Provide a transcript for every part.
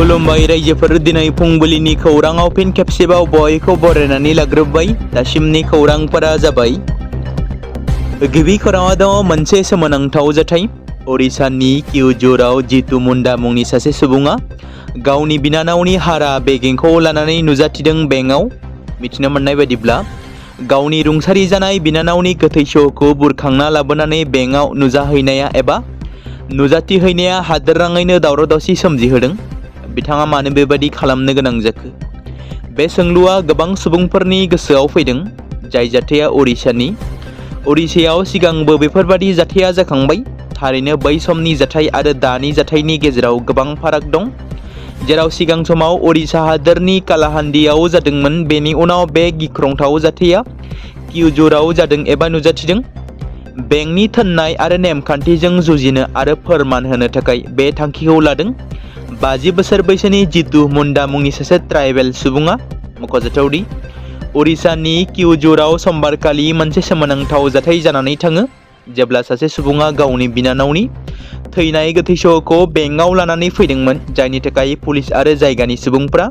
खुलुमबाय रायजोफोर, दिनै फुंबिलिनि खौराङाव फिन खेबसेबाव बयखौ बरायनानै लाग्रोबाय। दासिमनि खौरांफोरा जाबाय। गिबि खौराङाव दङ मोनसे सोमोनांथाव जाथाय। ओडिशानि किउझराव जितु मुंडा मुंनि सासे सुबुङा गावनि बिनानावनि हारा बेगेंखौ लानानै नुजाथिदों बेंकआव। मिथिनो मोननाय बायदिब्ला गावनि रुंसारि जानाय बिनानावनि गोथै सह'खौ बुरखांना लाबोनानै बेंकआव नुजाहैनाया एबा नुजाथिहैनाया हादोरनाङैनो दावराव दावसि सोमजिहोदों। बिथाङा मानो बेबादि खालामनो गोनां जाखो? बे सोंलुआ गोबां सुबुंफोरनि गोसोआव फैदों। जाय जाथाया ओडिशायाव सिगांबो बेफोरबादि जाथाया जाखांबाय। थारैनो बै समनि जाथाय आरो दानि जाथायनि गेजेराव गोबां फाराग दं। जेराव सिगां समाव ओडिशा हादोरनि कालाहान्डियाव जादोंमोन, बेनि उनाव बे गिख्रंथाव जाथाया किउझराव जादों एबा नुजाथिदों। बेंकनि थोननाय आरो नेमखान्थिजों जुजिनो आरो फोरमान होनो थाखाय बे थांखिखौ लादों। 50 बोसोर बैसोनि जितु मुंडा मुंनि सासे ट्राइबेल सुबुङा। मख'जाथावदि ओडिशानि किउझराव समबारखालि मोनसे सोमोनांथाव जाथाय जानानै थाङो, जेब्ला सासे सुबुङा गावनि बिनानावनि थैनाय गोथै सह'खौ बेंकआव लानानै फैदोंमोन, जायनि थाखाय पुलिस आरो जायगानि सुबुंफ्रा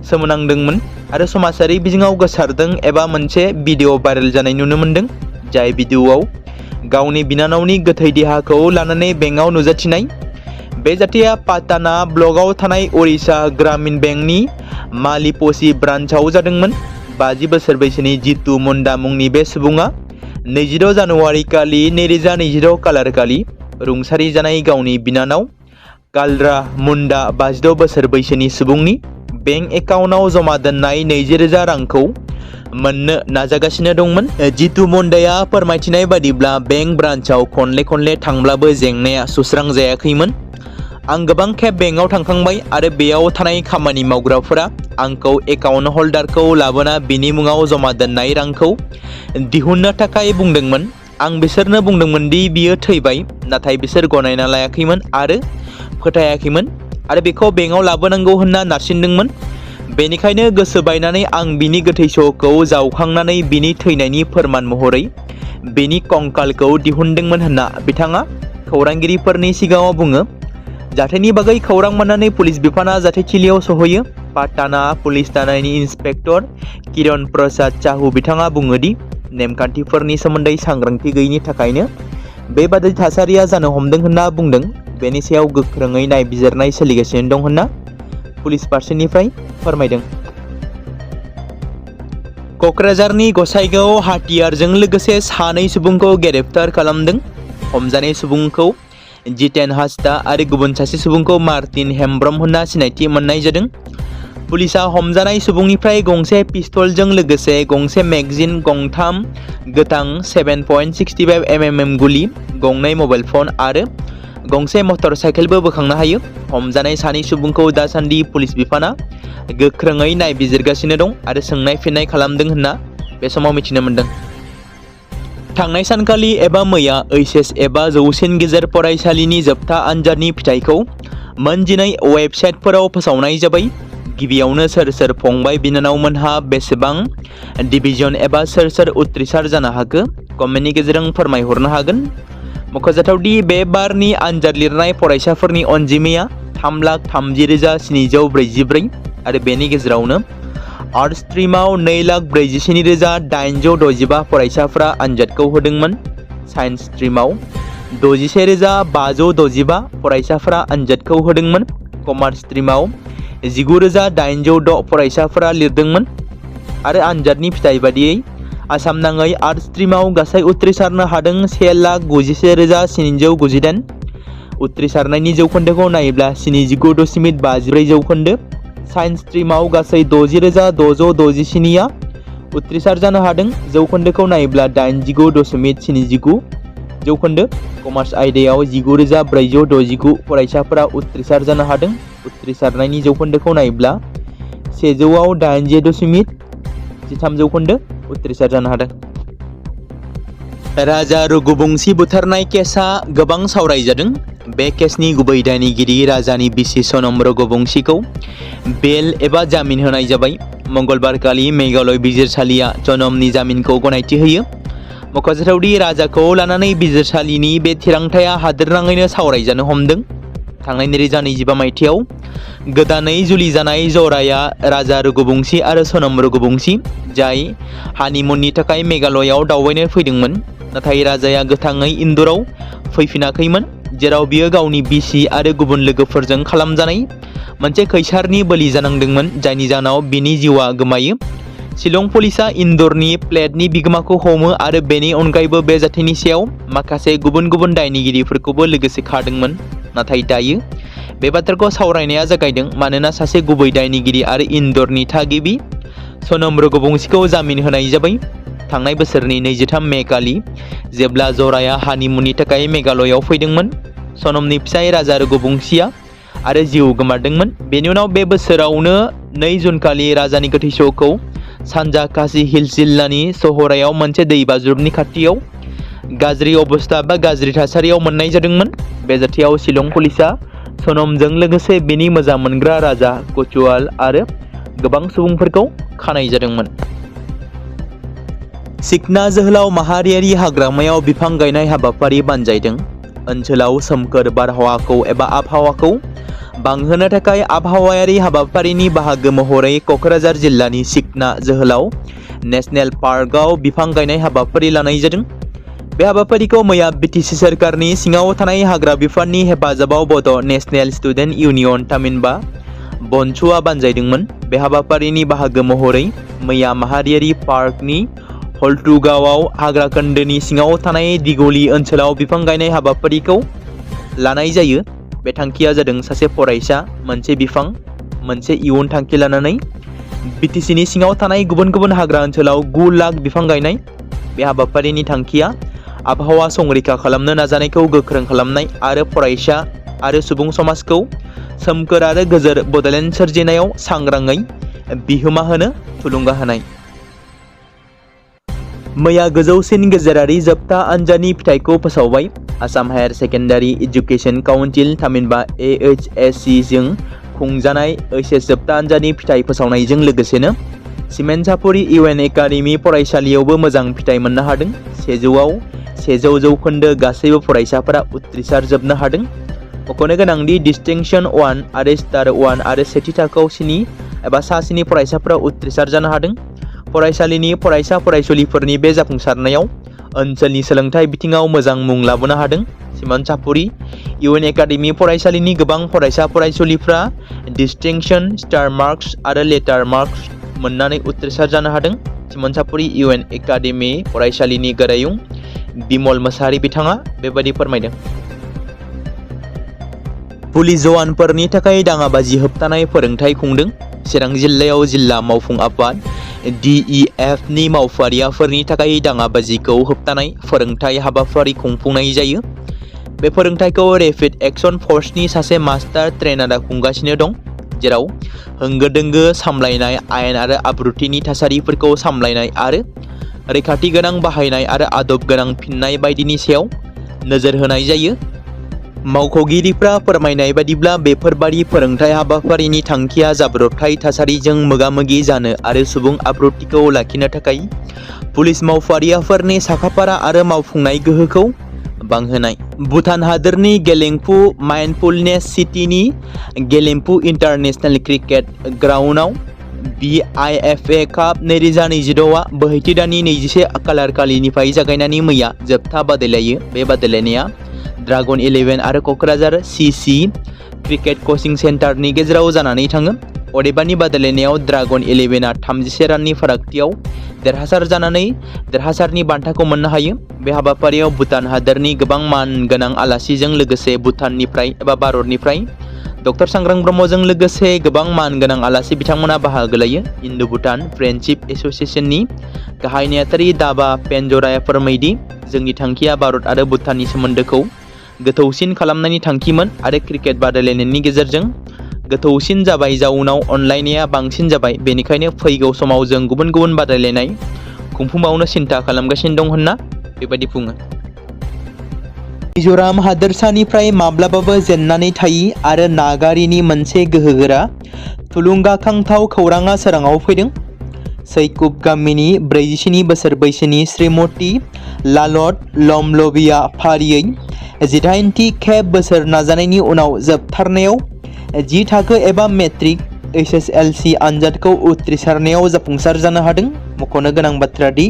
सोमोनांदोंमोन आरो समाजारि बिजोङाव गोसारदों एबा मोनसे भिडिअ भाइरेल जानाय नुनो मोन्दों। जाय भिडिअआव गावनि बिनानावनि गोथै देहाखौ लानानै बेंकआव नुजाथिनाय। बे जाथाया पाटाना ब्लकआव थानाय ओडिशा ग्रामीण बेंकनि मालिप'ची ब्रान्चआव जादोंमोन। 50 बोसोर बैसोनि जितु मुंडा मुंनि बे सुबुङा 26 जानुवारि खालि 2022 खालारखालि रुंसारि जानाय गावनि बिनानाव कालरा मुंडा 56 बोसोर बैसोनि सुबुंनि बेंक एकाउन्टआव जमा दोननाय 20,000 रांखौ मोननो नाजागासिनो दंमोन। जितु मुंडाया फोरमायथिनाय बादिब्ला बेंक ब्रान्चआव खनले थांब्लाबो जेंनाया सुस्रांजायाखैमोन। आं गोबां खेब बेंकआव थांखांबाय आरो बेयाव थानाय खामानि मावग्राफोरा आंखौ एकाउन्ट हल्डारखौ लाबोना बिनि मुङाव जमा दोननाय रांखौ दिहुननो थाखाय बुंदोंमोन। आं बिसोरनो बुंदोंमोन दि बियो थैबाय, नाथाय बिसोर गनायना लायाखैमोन आरो फोथायाखैमोन आरो बेखौ बेंकआव लाबोनांगौ होनना नारसिनदोंमोन। बेनिखायनो गोसो बायनानै आं बिनि गोथै सह'खौ जावखांनानै बिनि थैनायनि फोरमान महरै बिनि कंकालखौ दिहुनदोंमोन होनना बिथाङा खौरांगिरिफोरनि सिगाङाव बुङो। जाथायनि बागै खौरां मोननानै पुलिस बिफाना जाथायथिलियाव सहैयो। पाटाना पुलिस थानायनि इन्सपेक्टर किरण प्रसाद चाहु बिथाङा बुङो दि नेमखान्थिफोरनि सोमोन्दै सांग्रांथि गैयिनि थाखायनो बेबादि थासारिया जानो हमदों होनना बुंदों। बेनि सायाव गोख्रोङै नायबिजिरनाय सोलिगासिनो दं होनना पुलिस फारसेनिफ्राय फोरमायदों। क'क्राझारनि गसाइगावआव हाथियारजों लोगोसे सानै सुबुंखौ ग्रेप्तार खालामदों। हमजानाय सुबुंखौ जितेन हासदा आरो गुबुन सासे सुबुंखौ मार्टिन हेम्ब्रम होनना सिनायथि मोननाय जादों। पुलिसा हमजानाय सुबुंनिफ्राय गंसे पिस्तलजों लोगोसे गंसे मेगजिन, गंथाम गोथां 7.65 mm गुलि, गंनै मबाइल फन आरो गंसे मटर साइकेलबो बोखांनो हायो। हमजानाय सानै सुबुंखौ दासान्दि पुलिस बिफाना गोख्रोङै नायबिजिरगासिनो दं आरो सोंनाय फिननाय खालामदों होनना बे समाव मिथिनो मोन्दों। थांनाय सानखालि एबा मैया ओइचएस एबा जौसिन गेजेर फरायसालिनि जोबथा आनजादनि फिथाइखौ मोनजिनै वेबसाइटफोराव फोसावनाय जाबाय। गिबियावनो सोर फंबाय बिनानावमोनहा बेसेबां डिभिजन एबा सोर उथ्रिसार जानो हाखो कमेन्टनि गेजेरजों फोरमायहरनो हागोन। मख'जाथावदि बे बारनि आनजाद लिरनाय फरायसाफोरनि अनजिमाया 3,30,744 आरो बेनि गेजेरावनो आर्ट्स स्ट्रिमाव 2,47,865 फरायसाफ्रा आनजादखौ होदोंमोन। साइन्स स्ट्रिमाव 61,565 फरायसाफ्रा आनजादखौ होदोंमोन। कमार्स स्ट्रिमाव 19,806 फरायसाफ्रा लिरदोंमोन आरो आनजादनि फिथाइ बादियै आसाम नाङै आर्ट्स स्ट्रिमाव गासै उथ्रिसारनो हादों 1,91,798। उथ्रिसारनायनि जौखोन्दोखौ नायोब्ला 79.53 जौखोन्दो। साइन्स स्ट्रिमाव गासै 60,667 उथ्रिसार जानो हादों। जौखोन्दोखौ नायोब्ला 89.79 जौखोन्दो। कमार्स आयदायाव 9,469 फरायसाफोरा उथ्रिसार जानो हादों। उथ्रिसारनायनि जौखोन्दोखौ नायोब्ला 100आव 80.13 जौखोन्दो उथ्रिसार जानो हादों। राजा रघुबंशी बुथारनाय केसआ गोबां सावरायजादों। बे केसनि गुबै दायनिगिरि राजानि बिसि सनम रघुबंशीखौ बेल एबा जामिन होनाय जाबाय। मंगलबारखालि मेघालय बिजिरसालिया सनमनि जामिनखौ गनायथि होयो। मख'जाथावदि राजाखौ लानानै बिजिरसालिनि बे थिरांथाया हादोरनाङैनो सावरायजानो हमदों। थांनाय 2025 मायथाइयाव गोदानै जुलि जानाय जराया राजा रघुबंशी आरो सनम रघुबंशी जाय हानिमुननि थाखाय मेघालयआव दावबायनो फैदोंमोन। नाथाय राजाया गोथाङै इन्दोराव फैफिनाखैमोन, जेराव बियो गावनि बिसि आरो गुबुन लोगोफोरजों खालामजानाय मोनसे खैसारनि बोलि जानांदोंमोन, जायनि जाहोनाव बिनि जिउआ गोमायो। शिलं पुलिसा इन्दोरनि फ्लेटनि बिगोमाखौ हमो आरो बेनि अनगायैबो बे जाथायनि सायाव माखासे गुबुन गुबुन दायनिगिरिफोरखौबो लोगोसे खादोंमोन। नाथाय दायो बे बाथ्राखौ सावरायनाया जागायदों मानोना सासे गुबै दायनिगिरि आरो इन्दोरनि थागिबि सनम रघुबंशीखौ जामिन होनाय जाबाय। थांनाय बोसोरनि 23 मे खालि जेब्ला जराया हानिमुननि थाखाय मेघालयआव फैदोंमोन, सनमनि फिसाय राजा रघुबंशीया आरो जिउ गोमादोंमोन। बेनि उनाव बे बोसोरावनो 2 जुन खालि राजानि गोथै सह'खौ सानजा खासी हिल्स जिल्लानि सहरायाव मोनसे दैबाज्रुमनि खाथियाव गाज्रि अबस्था बा गाज्रि थासारियाव मोननाय जादोंमोन। बे जाथायाव शिलं पुलिसा सनमजों लोगोसे बिनि मोजां मोनग्रा राजा कचुवाल आरो गोबां सुबुंफोरखौ खानाय जादोंमोन। सिखना जोहोलाव माहारियारि हाग्रामायाव बिफां गायनाय हाबाफारि बानजायदों। ओनसोलाव सोमखोर बारहावाखौ एबा आबहावाखौ बांहोनो थाखाय आबहावायारि हाबाफारिनि बाहागो महरै क'क्राझार जिल्लानि सिखना जोहोलाव नेशनेल पार्कआव बिफां गायनाय हाबाफारि लानाय जादों। बे हाबाफारिखौ मैया बिटिसि सोरखारनि सिङाव थानाय हाग्रा बिफाननि हेफाजाबाव बड' नेशनेल स्टुडेन्ट इउनियन थामहिनबा बनसुआ बानजायदोंमोन। बे हाबाफारिनि बाहागो महरै मैया माहारियारि पार्कनि हल्टुगावआव हाग्रा खोन्दोनि सिङाव थानाय दिगलि ओनसोलाव बिफां गायनाय हाबाफारिखौ लानाय जायो। बे थांखिया जादों सासे फरायसा मोनसे बिफां मोनसे इयुन थांखि लानानै बिटिसिनि सिङाव थानाय गुबुन गुबुन हाग्रा ओनसोलाव 9 लाख बिफां गायनाय। बे हाबाफारिनि थांखिया आबहावा संरैखा खालामनो नाजानायखौ गोख्रों खालामनाय आरो फरायसा आरो सुबुं समाजखौ सोमखोर आरो गोजोर बड'लेण्ड सोरजिनायाव सांग्राङै बिहोमा होनो थुलुंगा होनाय। मैया गोजौसिन गेजेरारि जोबथा आनजादनि फिथाइखौ फोसावबाय। Assam higher secondary education council थामहिनबा AHSC जों खुंजानाय HS जोबथा आनजादनि फिथाइ फोसावनायजों लोगोसेनो सिमेन्टसापुरि UN एकाडेमि फरायसालियावबो मोजां फिथाइ मोननो हादों। 100आव 100% गासैबो फरायसाफोरा उथ्रिसार जोबनो हादों। मख'नो गोनांदि डिस्टिंक्शन 1 आरो स्टार 1 आरो सेथि थाखोआव 7 एबा सा 7 फरायसाफोरा उथ्रिसार जानो हादों। फरायसालिनि फरायसा फरायसुलिफोरनि बे जाफुंसारनायाव ओनसोलनि सोलोंथाइ बिथिङाव मोजां मुं लाबोनो हादों। सिमेन्टसापुरि UN एकाडेमि फरायसालिनि गोबां फरायसा फरायसुलिफ्रा डिस्टिंक्शन, स्टार मार्क्स आरो लेटार मार्क्स मोननानै उथ्रिसार जानो हादों। सिमेन्टसापुरि UN एकाडेमि फरायसालिनि गोरायुं बिमल मोसाहारि बिथाङा बेबायदि फोरमायदों। पुलिस जवानफोरनि थाखाय दाङाबाजि होबथानाय फोरोंथाय खुंदों। चिरां जिल्लायाव जिल्ला मावफुं आफाद DEF नि मावफारियाफोरनि थाखाय दाङाबाजिखौ होबथानाय फोरोंथाय हाबाफारि खुंफुंनाय जायो। बे फोरोंथायखौ रेपिड एक्शन फर्सनि सासे मास्टार ट्रेनारआ खुंगासिनो दं, जेराव होंगो दोंगो सामलायनाय, आयेन आरो आब्रुथिनि थासारिफोरखौ सामलायनाय आरो रैखाथि गोनां बाहायनाय आरो आदब गोनां फिननाय बायदिनि सायाव नोजोर होनाय जायो। मावख'गिरिफ्रा फोरमायनाय बादिब्ला बेफोरबादि फोरोंथाय हाबाफारिनि थांखिया जाब्रबथाय थासारिजों मोगा-मोगि जानो आरो सुबुं आब्रुथिखौ लाखिनो थाखाय पुलिस मावफारियाफोरनि साखाफारा आरो मावफुंनाय गोहोखौ बांहोनाय। भुटान हादोरनि गेलेम्फु माइन्डफुलनेस सिटीनि गेलेम्फु इन्टारनेशनेल क्रिकेट ग्राउन्डआव BIFA काप 2026 आ बोहैथि दाननि 21 खालार खालिनिफ्राय जागायनानै मैया जोबथा बादायलायो। बे बादायलायनाया ड्रागन 11 आरो क'क्राझार CC क्रिकेट कचिं सेन्टारनि गेजेराव जानानै थाङो। अदेबानि बादायलायनायाव ड्रागन 11 आ 31 राननि फारागथियाव देरहासार जानानै देरहासारनि बान्थाखौ मोननो हायो। बे हाबाफारियाव भुटान हादोरनि गोबां मान गोनां आलासिजों लोगोसे भुटाननिफ्राय एबा भारतनिफ्राय डक्टर सांग्रां ब्रह्मजों लोगोसे गोबां मान गोनां आलासि बिथांमोना बाहागो लायो। इन्डो भुटान फ्रेन्डशिप एस'सिएशननि गाहाय नेहाथारि दाबा पेन्जराया फोरमायदि जोंनि थांखिया भारत आरो भुटाननि सोमोन्दोखौ गोथौसिन खालामनायनि थांखिमोन आरो क्रिकेट बादायलायनायनि गेजेरजों गोथौसिन जाबाय, जाउनाव अनलायनाया बांसिन जाबाय। बेनिखायनो फैगौ समाव जों गुबुन गुबुन बादायलायनाय खुंफुंबावनो सिन्था खालामगासिनो दं होनना बेबायदि बुङो। मिज'राम हादोरसानिफ्राय माब्लाबाबो जेननानै थायि आरो नागारिनि मोनसे गोहोगोरा थुलुंगाखांथाव खौराङा सोराङाव फैदों। सैकुब गामिनि 47 बोसोर बैसोनि श्रीमती लालत लमलबिया फारियै 18थि खेब बोसोर नाजानायनि उनाव जोबथारनायाव 10 थाखो एबा मेट्रिक HSLC आनजादखौ उथ्रिसारनायाव जाफुंसार जानो हादों। मख'नो गोनां बाथ्रा दि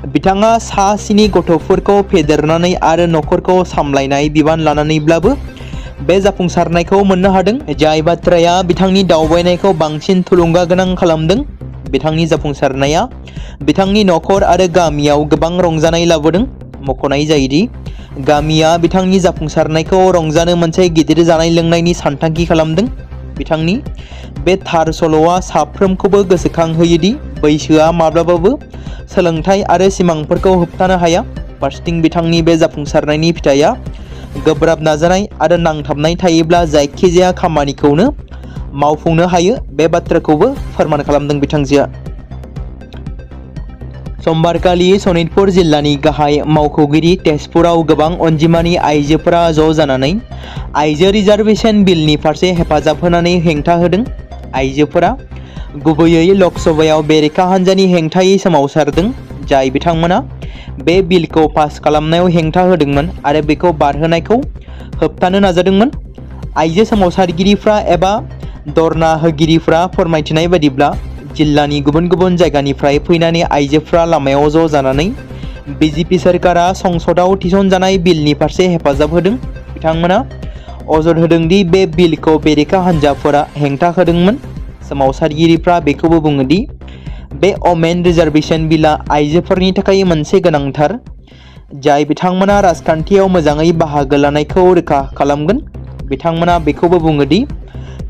बिथाङा सा 7 गथ'फोरखौ फेदेरनानै आरो नखरखौ सामलायनाय बिबान लानानैब्लाबो बे जाफुंसारनायखौ मोननो हादों, जाय बाथ्राया बिथांनि दावबायनायखौ बांसिन थुलुंगा गोनां खालामदों। बिथांनि जाफुंसारनाया बिथांनि नखर आरो गामियाव गोबां रंजानाय लाबोदों। मख'नाय जायोदि गामिया बिथांनि जाफुंसारनायखौ रंजानो मोनसे गिदिर जानाय लोंनायनि सानथांखि खालामदों। बिथांनि बे थार सल'आ साफ्रोमखौबो गोसोखांहोयोदि बैसोआ माब्लाबाबो सोलोंथाइ आरो सिमांफोरखौ होबथानो हाया। फारसेथिं बिथांनि बे जाफुंसारनायनि फिथाइया गोब्राब नाजानाय आरो नांथाबनाय थायोब्ला जायखिजाया खामानिखौनो मावफुंनो हायो, बे बाथ्राखौबो फोरमान खालामदों बिथांजोआ। समबारखालि सनितपुर जिल्लानि गाहाय मावख'गिरि तेजपुराव गोबां अनजिमानि आइजोफोरा ज' जानानै आइजो रिजार्भेशन बिलनि फारसे हेफाजाब होनानै हेंथा होदों। आइजोफोरा गुबैयै लकसभायाव बेरेखा हान्जानि हेंथायै सोमावसारदों, जाय बिथांमोना बे बिलखौ पास खालामनायाव हेंथा होदोंमोन आरो बेखौ बारहोनायखौ होबथानो नाजादोंमोन। आइजो सोमावसारगिरिफ्रा एबा धरना होगिरिफ्रा फोरमायथिनाय बायदिब्ला जिल्लानि गुबुन गुबुन जायगानिफ्राय फैनानै आइजोफ्रा लामायाव ज' जानानै BJP सोरखारा संसदआव थिसनजानाय बिलनि फारसे हेफाजाब होदों। बिथांमोना अजद होदों दि बे बिलखौ बेरेखा हान्जाफोरा हेंथा होदोंमोन। सोमावसारगिरिफ्रा बेखौबो बुङो दि बे अमेन रिजार्भेशन बिलआ आइजोफोरनि थाखाय मोनसे गोनांथार, जाय बिथांमोना राजखान्थियाव मोजाङै बाहागो लानायखौ रोखा खालामगोन। बिथांमोना बेखौबो बुङो दि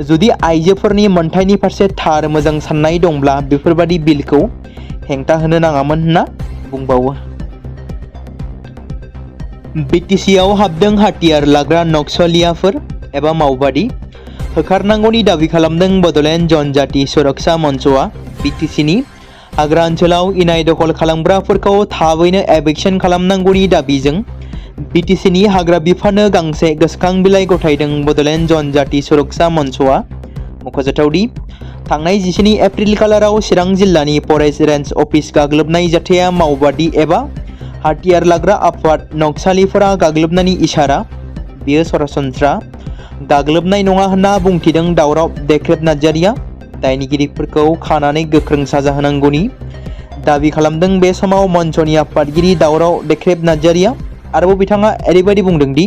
जुदि आइजोफोरनि मोनथायनि फारसे थार मोजां साननाय दंब्ला बेफोरबादि बिलखौ हेंथा होनो नाङामोन होनना बुंबावो। BTCआव हाबदों हाथियार लाग्रा नक्सलियाफोर एबा मावबादि होखारनांगौनि दाबि खालामदों बड'लेण्ड जनजाति सुरक्षा मन्चआ। BTCनि हाग्रा ओनसोलाव इनाय दखल खालामग्राफोरखौ थाबैनो एभिक्सन खालामनांगौनि दाबिजों BTCनि हाग्रा बिफाननो गांसे गोसोखां बिलाइ गथायदों बड'लेण्ड जनजाति सुरक्षा मन्चआ। मख'जाथावदि थांनाय 19 एप्रिल खालाराव चिरां जिल्लानि फरेस्ट रेन्ज अफिस गाग्लोबनाय जाथाया मावबादि एबा हाथियार लाग्रा आफाद नक्सालिफोरा गाग्लोबनायनि इसारा। बेयो सरासनस्रा गाग्लोबनाय नङा होनना बुंथिदों दावराव देख्रेब नार्जारिया। दायनिगिरिफोरखौ खानानै गोख्रों साजा होनांगौनि दाबि खालामदों बे समाव मन्चनि आफादगिरि दावराव देख्रेब नार्जारिया। आरोबाव बिथाङा ओरैबायदि बुंदों दि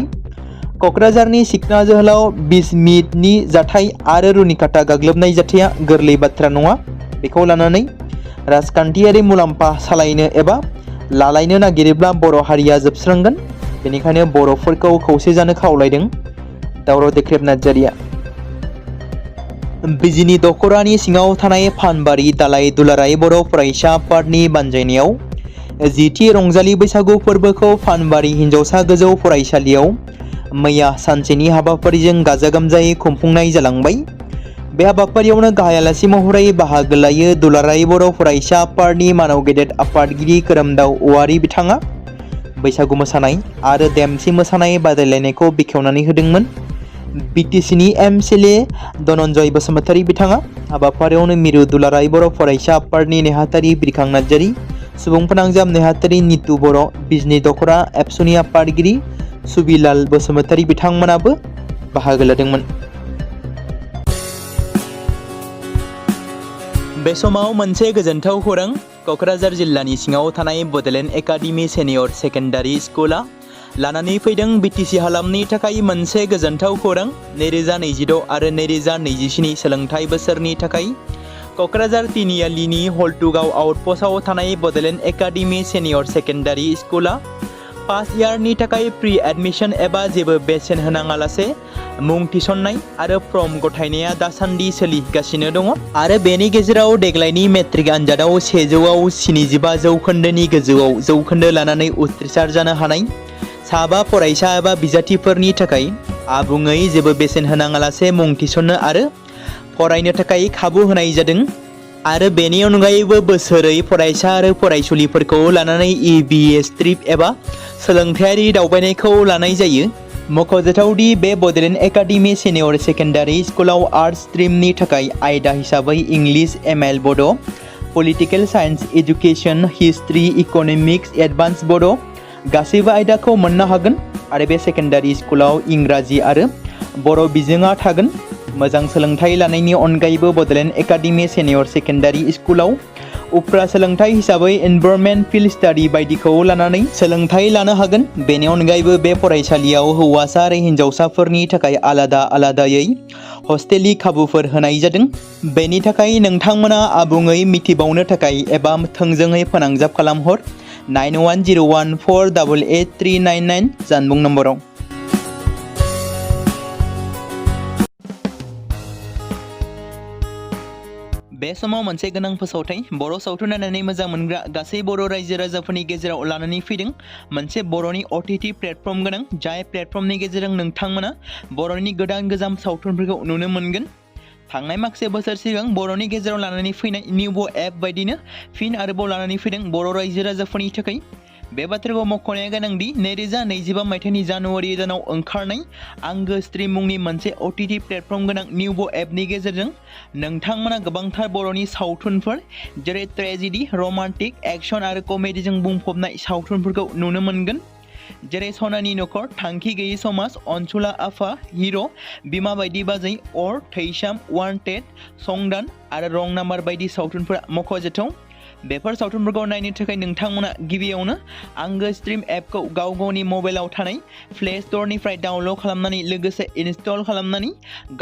क'क्राझारनि सिखना जोहोलाव 20 मिनिटनि जाथाय आरो रुनिकाटा गाग्लोबनाय जाथाया गोरलै बाथ्रा नङा। बेखौ लानानै राजखान्थियारि मुलाम्फा सालायनो एबा लालायनो नागिरोब्ला बर' हारिया जोबस्रांगोन। बेनिखायनो बर'फोरखौ खौसे जानो खावलायदों दावराव देख्रेब नार्जारिया। बिजिनि दख'रानि सिङाव थानाय फानबारि दालाइ दुलाराय बर' फरायसा आफादनि बानजायनायाव 10थि रंजालि बैसागु फोरबोखौ फानबारि हिनजावसा गोजौ फरायसालियाव मैया सानसेनि हाबाफारिजों गाजा गोमजायै खुंफुंनाय जालांबाय। बे हाबाफारियावनो गाहाय आलासि महरै बाहागो लायो दुलाराय बर' फरायसा आफादनि मानाव गेदेर आफादगिरि खोरोमदाव औवारि। बिथाङा बैसागु मोसानाय आरो देमसि मोसानाय बादायलायनायखौ बेखेवनानै होदोंमोन। BTCनि MCLA धनन्जय बसुमतारी बिथाङा हाबाफारियावनो मिरु दुलाराय बर' फरायसा आफादनि नेहाथारि बिरखां नार्जारि, सुबुं फोनांजाब नेहाथारि नितु बर', बिजनि दख'रा एबसुनि आफादगिरि सुबिलाल बसुमतारी बिथांमोनाबो बाहागो लादोंमोन। बे समाव मोनसे गोजोनथाव खौरां। क'क्राझार जिल्लानि सिङाव थानाय बड'लेण्ड एकाडेमि सेनियर सेकेन्डारि स्कुला लानानै फैदों BTC हालामनि थाखाय मोनसे गोजोनथाव खौरां। 2026 आरो 2027 सोलोंथाइ बोसोरनि थाखाय क'क्राझार तिनिआलिनि हल्टुगाव आउटपस्टआव थानाय बड'लेण्ड एकाडेमि सेनियर सेकेन्डारि स्कुला फार्स्ट इयारनि थाखाय प्रि एडमिशन एबा जेबो बेसेन होनाङालासे मुं थिसननाय आरो फर्म गथायनाया दासान्दि सोलिगासिनो दङ। आरो बेनि गेजेराव देग्लायनि मेट्रिक आनजादाव 100आव 75 जौखोन्दोनि गोजौआव जौखोन्दो लानानै उथ्रिसार जानो हानाय साबा फरायसा एबा बिजाथिफोरनि थाखाय आबुङै जेबो बेसेन होनाङालासे मुं थिसननो आरो फरायनो थाखाय खाबु होनाय जादों। आरो बेनि अनगायैबो बोसोरै फरायसा आरो फरायसुलिफोरखौ लानानै EBS ट्रिप एबा सोलोंथायारि दावबायनायखौ लानाय जायो। मख'जाथावदि बे बड'लेण्ड एकाडेमि सेनियर सेकेन्डारि स्कुलाव आर्ट्स स्ट्रिमनि थाखाय आयदा हिसाबै इंलिश, ML बड', political science, education, history, economics, advance बड' गासैबो आयदाखौ मोननो हागोन आरो बे सेकेन्डारि स्कुलाव इंराजि आरो बर' बिजोङा थागोन। मोजां सोलोंथाइ लानायनि अनगायैबो बड'लेण्ड एकाडेमि सेनियर सेकेन्डारि स्कुलाव उफ्रा सोलोंथाइ हिसाबै इनभारमेन्ट फिल्ड स्टाडि बायदिखौ लानानै सोलोंथाइ लानो हागोन। बेनि अनगायैबो बे फरायसालियाव हौवासा आरो हिन्जावसाफोरनि थाखाय आलादा आलादायै हस्टेलनि खाबुफोर होनाय जादों। बेनि थाखाय नोंथांमोना आबुङै मिथिबावनो थाखाय एबा थोंजोङै फोनांजाब खालामहर 9101488399 जानबुं नम्बराव। बे समाव मोनसे गोनां फोसावथाय बर' सावथुन नायनानै मोजां मोनग्रा गासै बर' रायजो राजाफोरनि गेजेराव लानानै फैदों मोनसे बर'नि OTT प्लेटफर्म गोनां, जाय प्लेटफर्मनि गेजेरजों नोंथांमोना बर'नि गोदान सावथुनफोरखौ नुनो मोनगोन। थांनाय माखासे बोसोर सिगां बर'नि गेजेराव लानानै फैनाय निउबो एप बायदिनो फिन आरोबाव लानानै फैदों बर' रायजो राजाफोरनि थाखाय। बे बाथ्राखौ मख'नाया गोनांदि 2025 मायथाइनि जानुवारि दानाव ओंखारनाय आंगो स्ट्रिम मुंनि मोनसे OTT प्लेटफर्म गोनां निउबो एपनि गेजेरजों नोंथांमोना गोबांथार बर'नि सावथुनफोर जेरै ट्रेजेडि, रमान्टिक, एक्शन आरो कमेडिजों बुंफबनाय सावथुनफोरखौ नुनो मोनगोन। जेरै सनानि नखर, थांखि गैयै समाज, अनसुला आफा, हिर', बिमा बायदि बाजै, अर, थैसाम, वान्टेड, संदान आरो रं नाम्बार बायदि सावथुनफोरा मख'जाथाव। बेफोर सावथुनफोरखौ नायनो थाखाय नोंथांमोना गिबियावनो आंगो स्ट्रिम एपखौ गावनि मबाइलाव थानाय प्ले स्ट'रनिफ्राय डाउनल'ड खालामनानै लोगोसे इनस्टल खालामनानै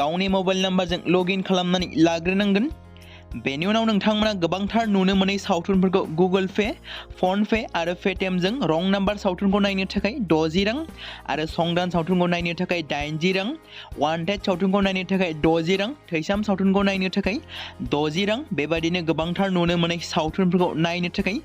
गावनि मबाइल नाम्बारजों लगइन खालामनानै लाग्रोनांगोन। बेनि उनाव नोंथांमोना गोबांथार नुनो मोनै सावथुनफोरखौ गुगोल पे, फन पे आरो पेटिएमजों रं नाम्बार सावथुनखौ नायनो थाखाय 60 रां आरो संदान सावथुनखौ नायनो थाखाय 80 रां, वान्टेड सावथुनखौ नायनो थाखाय 60 रां, थैसाम सावथुनखौ नायनो थाखाय 60 रां बेबायदिनो गोबांथार नुनो मोनै सावथुनफोरखौ नायनो थाखाय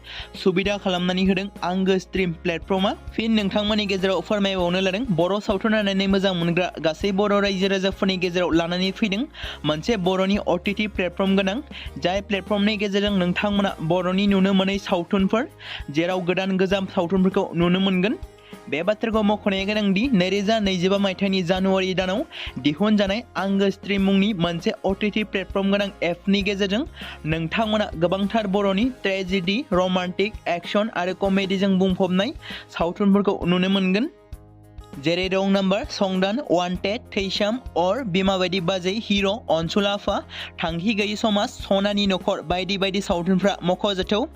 सुबिदा खालामनानै होदों आंगो स्ट्रिम प्लेटफर्मा। फिन नोंथांमोननि गेजेराव फोरमायबावनो लादों बर' सावथुन नायनानै मोजां मोनग्रा गासै बर' रायजो राजाफोरनि गेजेराव लानानै फैदों मोनसे बर'नि OTT प्लेटफर्म गोनां, जाय प्लेटफर्मनि गेजेरजों नोंथांमोना बर'नि नुनो मोनै सावथुनफोर जेराव गोदान सावथुनफोरखौ नुनो मोनगोन। बे बाथ्राखौ मख'नाया गोनांदि 2025 मायथाइनि जानुवारि दानाव दिहुनजानाय आंगो स्ट्रिम मुंनि मोनसे OTT प्लेटफर्म गोनां एपनि गेजेरजों नोंथांमोना गोबांथार बर'नि ट्रेजेडि, रमान्टिक, एक्शन आरो कमेडिजों बुंफबनाय सावथुनफोरखौ नुनो मोनगोन। जेरै रं नाम्बार, संदान, वान्टेड, थैसाम, अर, बिमा बायदि बाजै, हिर', अनसुला आफा, थांखि गैयै समाज, सनानि नखर बायदि बायदि सावथुनफ्रा मख'जाथाव।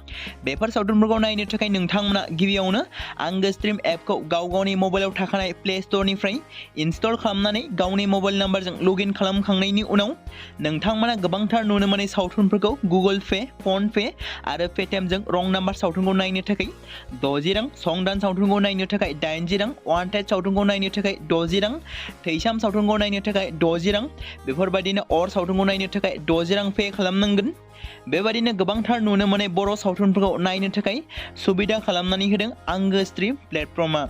बेफोर सावथुनफोरखौ नायनो थाखाय नोंथांमोना गिबियावनो आंगो स्ट्रिम एपखौ गावनि मबाइलाव थाखानाय प्ले स्ट'रनिफ्राय इनस्टल खालामनानै गावनि मबाइल नाम्बारजों लगइन खालामखांनायनि उनाव नोंथांमोना गोबांथार नुनो मोनै सावथुनफोरखौ गुगोल पे, फन पे आरो पेटिएमजों रं नाम्बार सावथुनखौ नायनो थाखाय 60 रां, संदान सावथुनखौ नायनो थाखाय 80 रां, वान्टेड सावथुनखौ नायनो थाखाय 60 रां, थैसाम सावथुनखौ नायनो थाखाय 60 रां बेफोरबायदिनो अर सावथुनखौ नायनो थाखाय 60 रां पे खालामनांगोन। बेबायदिनो गोबांथार नुनो मोनै बर' सावथुनफोरखौ नायनो थाखाय सुबिदा खालामनानै होदों आंगो स्ट्रिम प्लेटफर्मा।